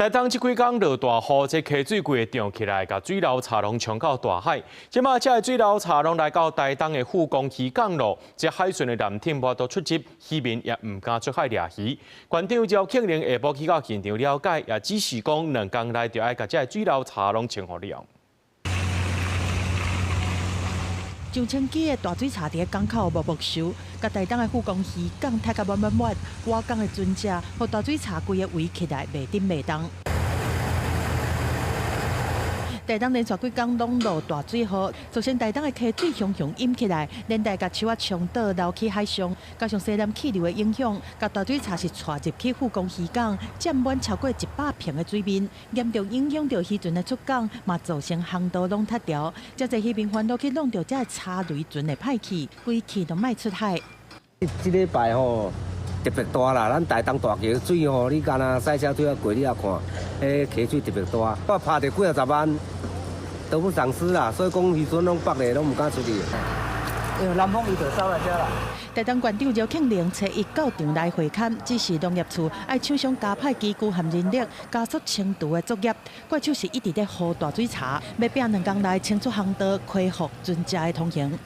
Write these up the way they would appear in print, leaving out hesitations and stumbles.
台東這幾工落大雨，這溪水規个漲起來，共水流柴攏沖到大海。這馬這个水流柴攏來到台東的富岡漁港咯，這海巡的艦艇無法度出入，漁民也毋敢出海掠魚。縣長趙慶麟下晡去到現場了解，也指示講2工內就愛共這个水流柴攏清予了。上千支的大水柴佇港口默默收，共台東的富岡漁港塞甲滿滿滿，倚港的船隻予大水柴規个圍起來，袂振袂動。台東連續幾工攏落大水雨，造成台東的溪水洶洶湧起來，連帶共樹仔沖倒流去海上，加上西南氣流的影響，共大水柴是帶入去富岡漁港，佔滿超過100坪的水面，嚴重影響著漁船的出港，嘛造成航道攏塞牢，遮濟漁民煩惱去弄著這个柴雷船會歹去，規氣都莫出海。這禮拜吼特別大啦，咱台東大橋水吼，你敢若賽車對遐過，你也看，彼溪水特別大，我拍著幾仔十萬，得不償失啦。所以講漁船攏縛咧，攏毋敢出去。因為南風伊就走來遮啦。台東縣長饒慶鈴初一到場來會勘，指示農業處愛廠商加派機具和人力，加速清除的作業。怪手是一直咧雨大水柴，欲拚2工內清出航道，恢復船隻的通行。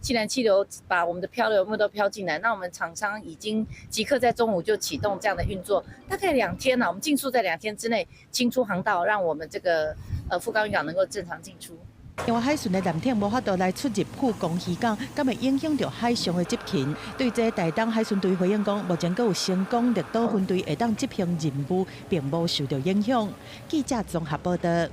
西南氣流把我們的漂流木都飄進來，那我們廠商已經即刻在中午就啟動這樣的運作，大概兩天啦，我們盡速在2天之內清出航道，讓我們這個富岡漁港能夠正常進出。因為海巡的艦艇無法度來出入富岡漁港，敢會影響著海上的執勤？對這台東海巡隊回應講，目前閣有成功綠島分隊會當執行任務，並無受著影響。記者綜合報道。